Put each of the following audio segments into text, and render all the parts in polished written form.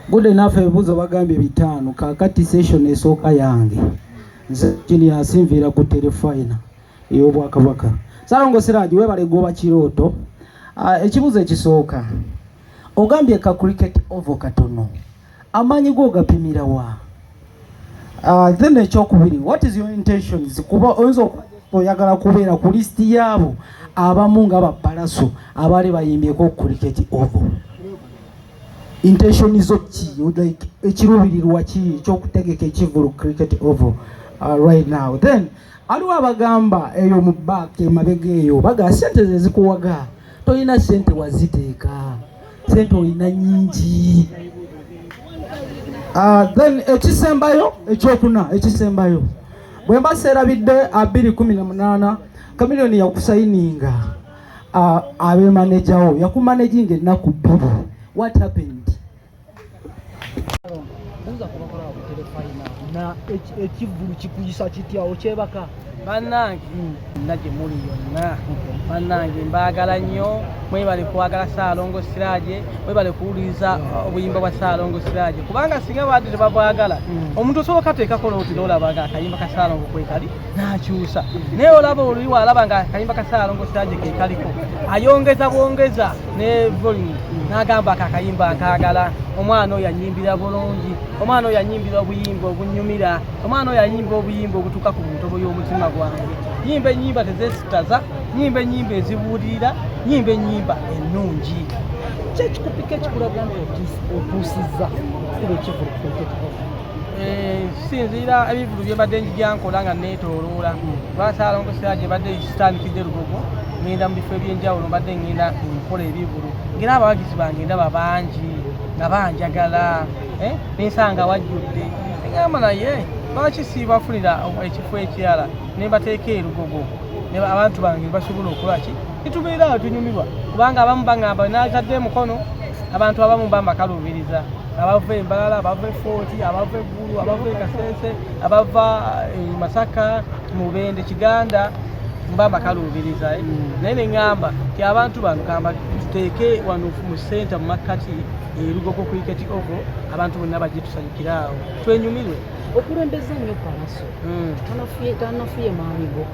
Good enough. Ebibuuzo bagambye bitaano. Kaakati session esooka yange, nze Genius, nviira ku Terefayina ey'Obwakabaka. Salongo Siraji, webale goba kirooto. Ekibuuzo ekisooka, ogambye ka Cricket Oval katono, amaanyi go ogapimira wa? Then ekyokubiri, what is your intentions? Kuba oyinza okuba oyagala kubeera ku lisiti yaabo abamu nga babalaso abaali bayimbyeko Cricket Oval. Intention zo ki, like ekiruubirirwa ki ekyokutegeka ekivulu Cricket Oval right now? Then aliwo abagamba eyo mu back, emabega eyo, baga sente ze zikuwaga, tolina sente waziteeka, sente olina nyingi. Then ekisembayo, ekyokuna, ekisembayo, bwe mba seerabidde, 2018 Chameleone yakusayininga abe manager wo, yakumanaginga ennaku 2. What happened? Buuza ku bakola ku Terefayina na ekivvulu kikuyisa kitya okyebaka? Bannange, nna gye muli yonna, bannange mbaagala nnyo. Mwebale kwagala Saalongo Siraje, mwebale kuwuliriza obuyimba bwa Saalongo Siraje, kubanga singa baadde tebabwagala, omuntu osobola kateekako nooti n'olaba nga akayimba ka Saalongo kwekali n'akyusa, naye olaba oli walaba nga akayimba ka Saalongo Siraje kekaliko, ayongeza bwongeza ne volume n'agamba, "Ako akayimba nkaagala, omwana oyo anyimbira bulungi, omwana oyo anyimbira obuyimba obunyumira, omwana oyo ayimba obuyimba obutuuka ku ntobo y'omutima gwange. Nyimba ennyimba tezesitaza, nyimba ennyimba ezibuulirira, nyimba ennyimba ennungi." Ki ekikupika ekikulaga nti otuusizza okukuba ekivvulu ku Cricket Oval? Kisinziira ebivulu bye mbadde njija nkola nga neetooloola, kuba Saalongo Siraje mbadde kitandikidde Lugogo, ngenda mu bifo ebyenjawulo, mbadde ngenda nkola ebivulu ngera abawagizi bange ndaba bangi nga banjagala, nensanga wajjudde, egamba naye lwaki sibafunira ekifo ekirala nembateeka erugogo ne abantu bange basobola okukola ki, nitubeera awo tunyumirwa, kubanga abamu baŋŋamba natadde emikono, abantu abamu bambakaluubiriza, abava Embalala, abava Efooti, abava Eggulu, abava Ekasese, abava e Masaka, Mubende, Kiganda, mba mbakaluubiriza, eh. Naye neŋŋamba ti abantu bano kamba tuteeke wano mu center, mu makkati Erugogo, Cricket Oval, abantu bonna bajje tusanyukire awo, twenyumirwe. Okulembeza nnyo Palaso. Tanafuye maanyi go?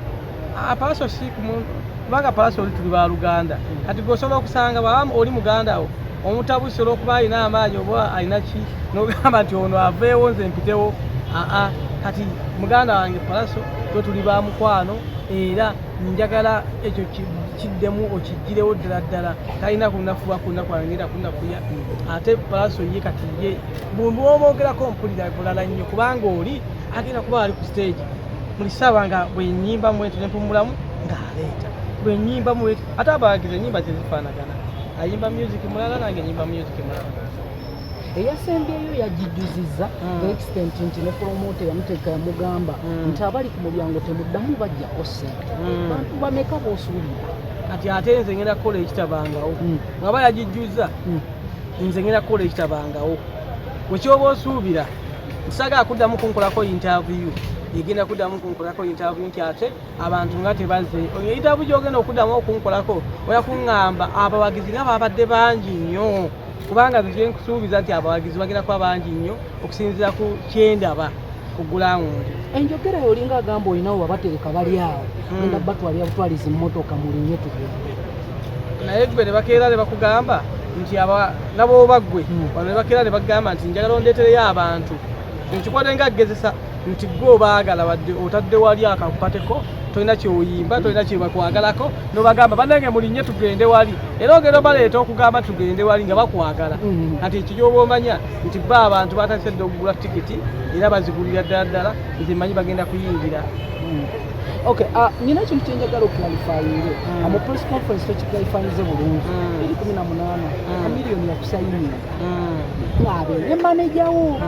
Ah, Palaso si kubanga Palaso oli tuli baluganda. Kati gwe osobola okusanga bwaba oli muganda wo omutabusi olwokuba alina amaanyi oba alina ki, nogamba nti ono aveewo nze mpitewo. Aa, kati muganda wange Palaso twe tuli ba mukwano, era njagala ekyo kiddemu okiggirewo ddala ddala. Talina kunafuba kunna kwangenda kunafuya. Ate Palaso ye kati ye bwomwogerako mpulira bulala nnyo, kubanga oli agenda kuba ali ku stage buli ssaawa nga bwenyimba mwetu nempumulamu ng'aleeta bwenyimba mwetu, ate abawagizi ennyimba zezifaanagana, ayimba music mulala, nange nyimba music mulala. Eyasembyeyo yagijjuzizza extent nti ne promoter yamuteeka yamugamba nti abali ku mulyango temuddamu bajjako ssente. Bantu bameka b'osuubira? Kati ate nze ngenda kukola ekitabangawo. Ngaba yagijjuza, nze ngenda kukola ekitabangawo. Wekyoba osuubira, ntisagala kuddamu kunkolako interview, egenda kuddamu kunkolako interview nti ate abantu nga tebazze. Interview gyogenda okuddamu okunkolako oya kuŋŋamba abawagizi nga babadde bangi nnyo, kubanga nze nkusuubiza nti abawagizi bagenda kuba bangi nnyo okusinziira ku kyendaba ku ground. Enjogera yo olinga agamba olinawo wabatereka bali awo, genda batwalira butwalizi mmotoka, mulinye tugende. Naye gwe ne bakeera ne bakugamba nti aba nabooba ggwe wano ne bakeera ne bagamba nti njagala ondeetereyo abantu, nkikwate nga gezesa nti gwe obaagala, wadde otadde wali akakupateko, tolina kyoyimba, tolina kyebakwagalako, nobagamba, "Bannange mulinye tugende wali," era ogenda obaleeta okugamba tugende wali nga bakwagala. Kati ekyo kyoba omanya nti bo abantu batandise dda okugula tikiti era bazigulira ddala ddala, nze mmanyi bagenda kuyingira. Okay, nina ekintu kyenjagala oclarifyinge. Mu press conference tokiclarifyinze bulungi. 2018 Chameleone yakusayininga ng'abeere manager wo.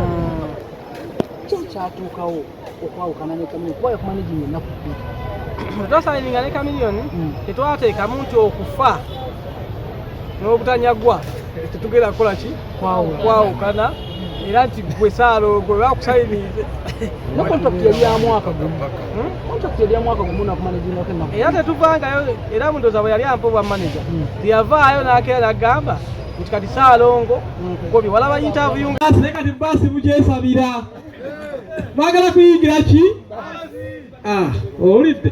Ki ekyatuukawo okwawukana ne Chameleone, kuba yakumanaginga ennaku 2? Twasayininga ne Chameleone, tetwateekamu nti okufa n'obutanyagwa tetugenda kukola ki, kwawukana, era nti gwe Saalongo bakusayininze. Ne contract yali ya mwaka gumu. Contract yali ya mwaka gumu, nakumanagingako ennaku Era 2. Tetuvangayo, era mundoza bwe yali ampa obwa manager, teyavaayo n'akeera n'agamba Nti kati Ssaalongo nkugobye, walaba interview naye kati baasi mugyesabira, mwagala kuyingira ki? Ah, owulidde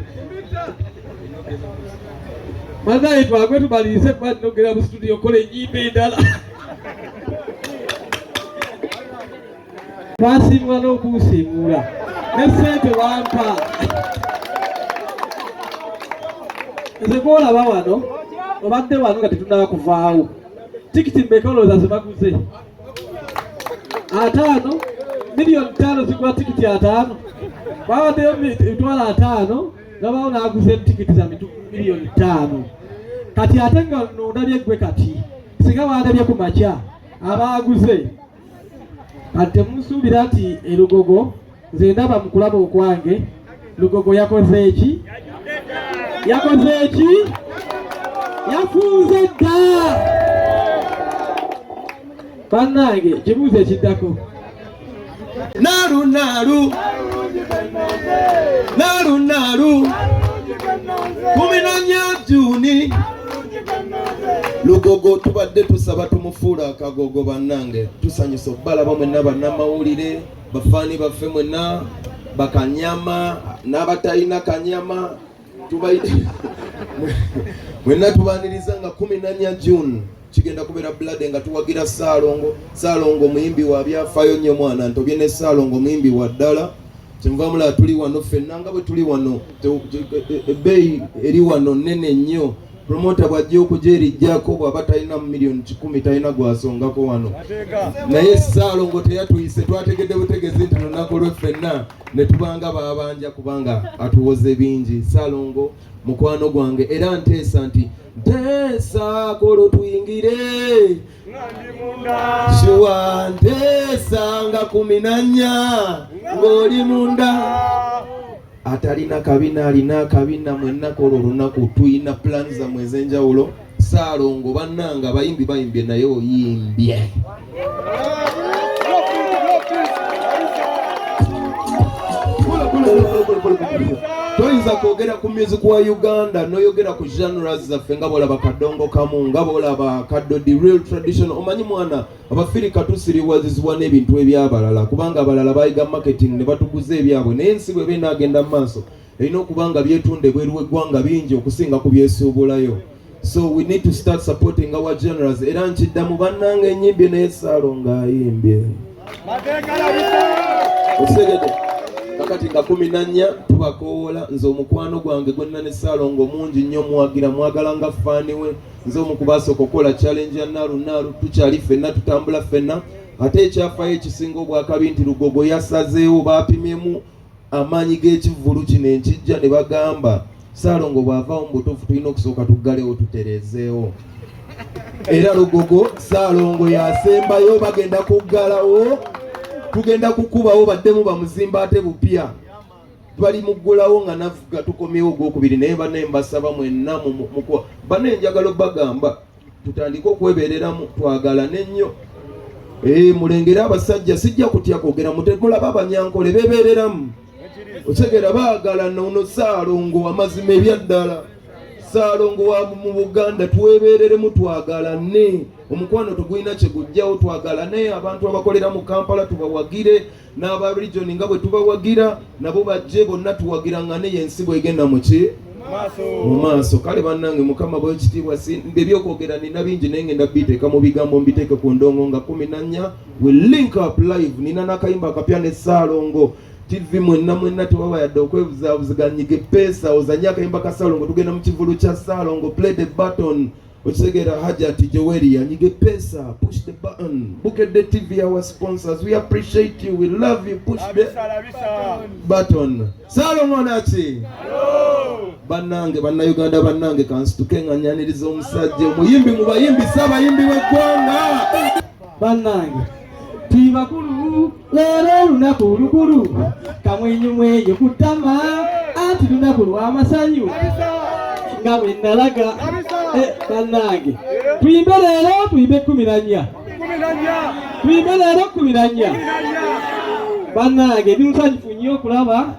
bannaye, twagwe tumalirize kuba nogera mu studio kola ennyimba endala. Basiimula n'okunsiimuula ne ssente bampa. Nze gwolaba wano, obadde wano nga tetunaba kuvaawo, tikiti mmeka olowooza zebaguze? 50, 5 miliyoni zigula tikiti 50. Babaddeyo 500,000, nabawo n'aguza tikiti za 5 miliyoni. Kati ate nga nondabye gwe, kati singa bandabye ku makya abaaguze. Kati temusuubira nti elugogo nze ndaba mu kulaba okwange Lugogo yakoze eki, yakoze eki, yafunze dda. Bannange, kibuuzo ekiddako. Nalu nalu nalu nalu, 14 Juni, Lugogo tubadde tusaba tumufuula akagogo. Bannange, tusanyusa okubalaba mwenna, bannamawulire, bafaani baffe mwenna, bakanyama n'abatalina kanyama, mwenna tubaniriza nga 14 June kigenda kubeera blood nga tuwagira Ssaalongo. Ssaalongo muyimbi wa byafaayo nnyo, mwana ntobye ne Ssaalongo muyimbi wa ddala. Kyenva mulaba tuli wano ffenna nga bwe tuli wano. Ebbeeyi eri wano nnene nnyo. Promota bw'ajja okugyerijjako, bw'aba talina 100 miliyoni talina gwasongako wano. Naye Ssaalongo teyatuyise, twategedde butegezi nti lunaku lwe ffenna ne tubanga babanja kubanga atuwoze bingi. Ssaalongo mukwano gwange, era nteesa nti nteesa kolo tuyingire sure, nteesa nga 14 ng'oli munda, atalina kabina alina akabina. Mwenna kola olunaku, tuyina plan zammwe ez'enjawulo. Saalongo bannanga, abayimbi bayimbye naye oyimbye. Toyinza kwogera ku music wa Uganda noyogera ku genres zaffe nga bwolaba kadongo kamu, nga bwolaba kadodi, real tradition. Omanyi mwana, Abafirika tusiriwazizibwa n'ebintu ebyabalala kubanga abalala bayiga marketing ne batuguza ebyabwe. Naye ensi bweba enaagenda mu maaso, erina okuba nga byetunda ebweru w'eggwanga bingi okusinga ku byesuubulayo. So we need to start supporting our genres. Era nkiddamu, bannange, enyimbye naye Saalongo ayimbye. Otegedde? Kakati nga 14 tubakoowola. Nze omukwano gwange gwenna ne Saalongo mungi nnyo, mwagira mwagala nga faani we. Nze omu kubasooka okukola challenge ya naalu naalu, tukyali ffenna, tutambula ffenna. Ate ekyafaayo ekisinga obwakabi nti Lugogo yasazeewo, bapimyemu amaanyi g'ekivvulu kino enkijja ne bagamba Saalongo bw'avaawo mu butuufu tulina okusooka tuggalewo tutereezeewo. Era Lugogo Saalongo yasembayo, bagenda kuggalawo, tugenda kukubawo baddemu bamuzimba ate bupya. Bali muggulawo nga navuga tukomyewo ogwokubiri. Naye banne mbasaba mwenna banne njagala obbagamba tutandike okwebereramu, twagalane nnyo. Mulengere abasajja, sijja kutya kwogera, mulaba Abanyankole bebereramu, otegera baagalana. Ono Saalongo amazima ebyaddala Saalongo wa mu Buganda. Twebereremu, twagalane, omukwano tegulina kye gujjawo. Twagalane, abantu abakolera mu Kampala tubawagire, n'aba region nga bwe tubawagira nabo bajje bonna tuwagirangane, yensi bwegenda muki mu maaso. Kale bannange, Mukama bwekitiibwa, ebyokwogera nina bingi naye ngenda biteeka mu bigambo, mbiteeke ku ndongo. Nga 14 we link up live, nina n'akayimba akapya ne Saalongo TV. Mwenna mwenna tewaba yadde okwebuzaabuziganyiga epeesa, ozanye akayimba ka Saalongo, tugenda mu kivulu kya Saalongo. Play the button, okitegeera? Hajati Joweria, nyiga epeesa, push the button. Bukedde TV, our sponsors, we appreciate you, we love you. Push the button. Saalongo naki? Bannange, Bannayuganda bannange, kansituke nga nyaniriza omusajja omuyimbi mu bayimbi, saabayimbi w'eggwanga. Bannange, tuli bakulu, leero olunaku lukulu, kamwenyumwenyu ku ttama, anti lunaku lw'amasanyu nga bwe nalaga. Bannange, tuyimbe leero, tuyimbe 14, tuyimbe leero 14. Bannange, ndi musanyufu nnyo okulaba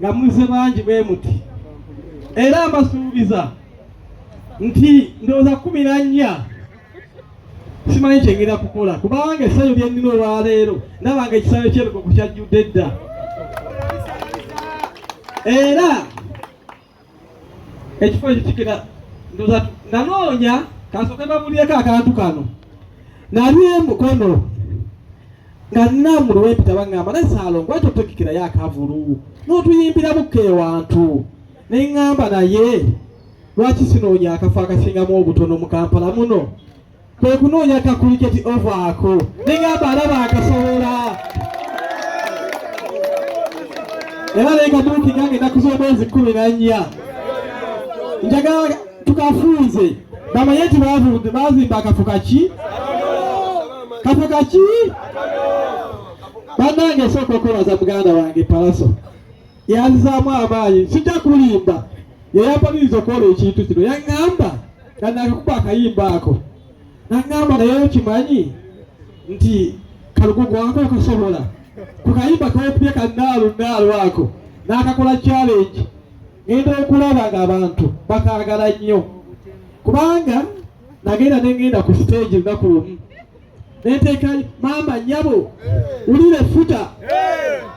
nga muzze bangi bwe muti, era mbasuubiza nti ndowooza 14. Simanyi kyengenda kukola kubanga essanyu lye nnina olwaleero ndaba nga ekisaawe ky'ebigogo kyajjudde dda. Era ekifo ekyo kigenda ndoza nanoonya kansooke mbabuulireko akantu kano. Nali e Mukono nga nina muli wempita baŋŋamba naye Ssaalongo lwaki otutegekerayo akavulu n'otuyimbiramuko ewantu ne ŋŋamba naye lwaki sinoonya akafo akasingamu obutono mu Kampala muno kwe kunoonya ka cricket oval ako ne ŋŋamba alaba akasobola era naye kaduuki gange ennaku z'omwezi 14 njagala tukafunze bamanye nti bazimba akafo kaki kafo kaki bannange sooka okwebaza muganda wange Palaso yanzizaamu amaanyi sijja kulimba yeyampaliriza okukola ekintu kino yaŋŋamba nga nakakuba akayimba ako naŋŋamba naye okimanyi nti kalugugu ako okasobola ku kayimba kawokubye ka naalu naalu ako n'akakola challenge ngenda okulaba ng'abantu bakaagala nnyo kubanga nagenda ne ngenda ku stage lunaku lumu nenteeka maama nnyabo wulira effuta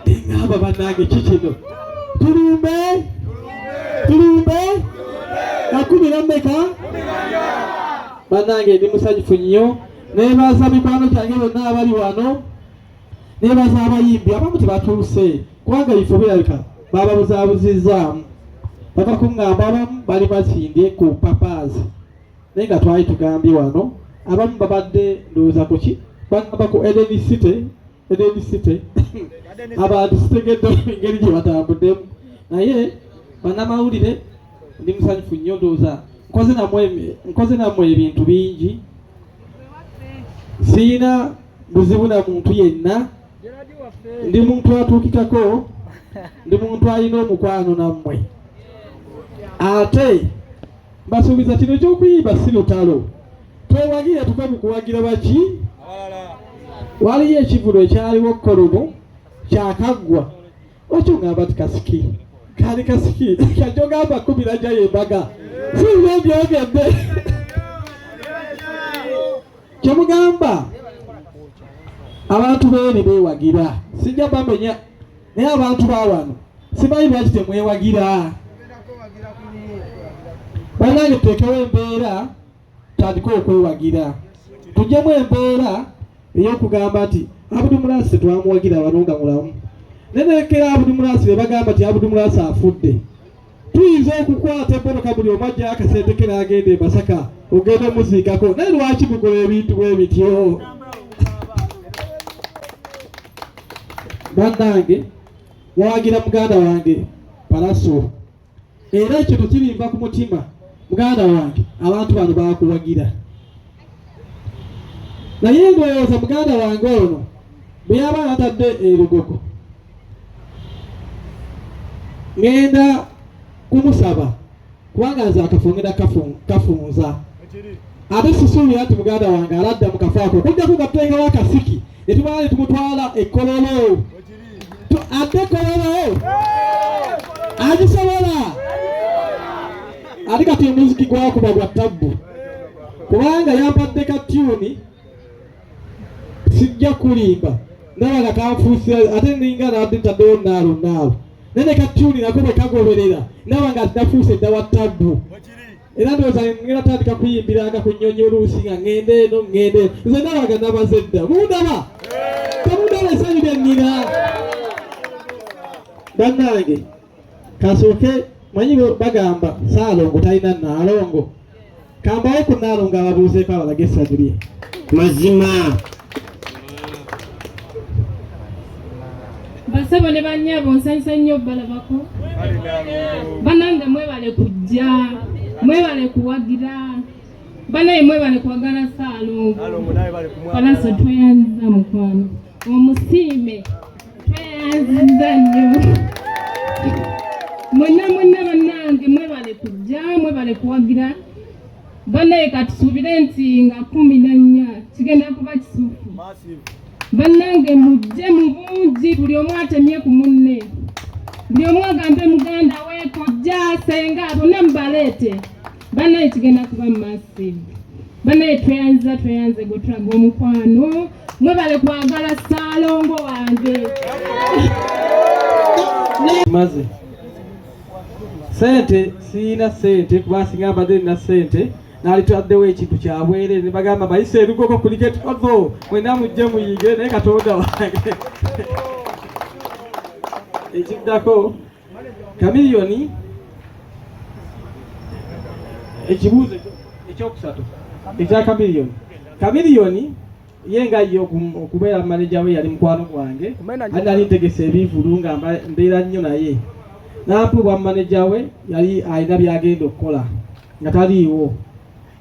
nengamba bannange ki kino tulumbe tulumbe na kumi na mmeka bannange ndi musanyufu nnyo nebaza mikwano gyange bonna abali wano nebaza abayimbi abamu tebatuuse kubanga ebifo birabika bababuzabuzizzaamu bava kuŋŋamba abamu bali basindye ku papaazi naye nga twali tugambye wano abamu babadde ndowooza kuki bagamba ku Eden City Eden City abantu sitegedde engeri gye batambuddemu naye bannamawulire ndi musanyufu nnyo ndowooza nkoze nammwe ebintu bingi siyina buzibu na muntu yenna ndi muntu atuukikako ndi muntu alina omukwano nammwe ate mbasuubiza kino eky'okuyimba si lutalo twewagire tuve mu kuwagira baki waliyo ekivulu ekyaliwo kolumu kyakaggwa Lwaki ongamba nti kasiki kali kasiki kati ogamba 14 embaga singa obyogedde kyemugamba abantu beeri beewagira sijja bamenya naye abantu ba wano simanyi lwaki temwewagira bannange tuteekewo embeera tutandike okwewagira tujjemu embeera ey'okugamba nti Abudu Mulasi twamuwagira wano nga mulamu naye nekera Abudu Mulasi be bagamba nti Abudu Mulasi afudde tuyinza okukwata emmotoka buli omu ajja akasente ke n'agenda e Masaka ogenda omuziikako naye lwaki mukola ebintu bwe bityo bannange wawagira muganda wange Palaso era ekyo tekirimba ku mutima muganda wange abantu bano bakuwagira naye ndowooza muganda wange ono bwe yaba atadde erugogo ngenda kumusaba kubanga nze akafo ngenda kafunza ate sisuubira nti muganda wange aladda mu kafo ako okujjako nga tutengawo akasiki ne tumala ne tumutwala ekololo ate kololo agisobola ate kati omuziki gwakuba gwa tabbu kubanga yampadde ka tyuni sijja kulimba ndaba nga kanfuusira ate ninga nabadde ntaddewo naalu naalu naye ne ka tyuni nako bwe kagoberera ndaba nga nafuuse dda wa tabbu era ndowooza ngenda tandika kuyimbiranga ku nnyonyi oluusi nga ŋŋenda eno ŋŋenda eno nze ndabaga nabaze dda mundaba temundaba essanyu lye nnina bannange kasooke manyi bagamba Ssaalongo talina Nnaalongo kambawo ku Nnaalongo ababuuzeeko abalage essanyu lye mazima Basebo ne bannyabo nsanyuse nnyo balabako. Banange mwebale kujja, mwebale kuwagira, banaye mwebale kwagala Ssaalongo. Palaso tweyanziza mukwano, omusiime tweyanziza nnyo. Mwenna mwenna bannange mwebale kujja, mwebale kuwagira. Banaye katusuubire nti nga 14 kigenda kuba kisufu. Bannange mujje mu bungi, buli omu atemye ku munne, buli omu agambe muganda we, kojja, senga, bonna mubaleete. Bannange kigenda kuba massive. Banaye tweyanziza tweyanze gwe tulaga omukwano. Mwebale kwagala Ssaalongo wange. Maze sente siyina sente kuba singa mbadde nina sente nalitaddewo ekintu kyabwerere ne bagamba bayise erugoko kuliko ovo mwena mujje muyige naye Katonda wange. Ekiddako Chameleone, ekibuuzo ekyokusatu ekya Chameleone. Chameleone ye nga ye okubeera maneja we yali mukwano gwange, ate nali ntegese ebivulu nga mbeera nnyo naye, nampa obwa maneja we yali alina byagenda okukola nga taliiwo,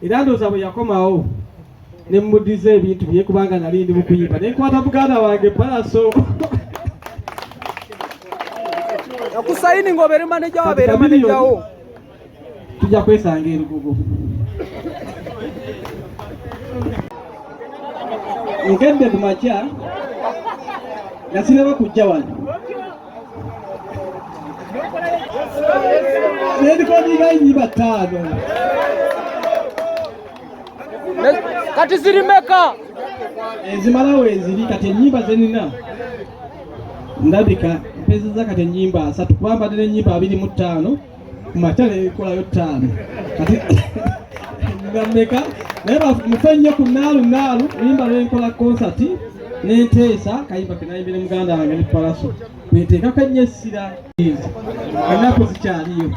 era ndowooza bwe yakomawo ne mmudiza ebintu bye kubanga nali ndi mukuyimba ne nkwata muganda wange Palaso. Yakusayini ng'obeere maneja wo, abeere maneja wo. Tujja kwesanga erugogo. Nkedde ku makya nga sinaba kujja wano. Nendikodinga ennyimba 5. Kati ziri meka? Ezimalawo eziri kati ennyimba ze nnina ndabika mpezezza kati ennyimba 3 kuba mbadde n'ennyimba 25 ku makya nekolayo 5 kati nga mmeka naye mufe nnyo ku naalu naalu luyimba lwenkola konsati n'enteesa kayimba ke nayimbire muganda wange ne Palaso kweteekako ennyo essira ennaku zikyaliyo.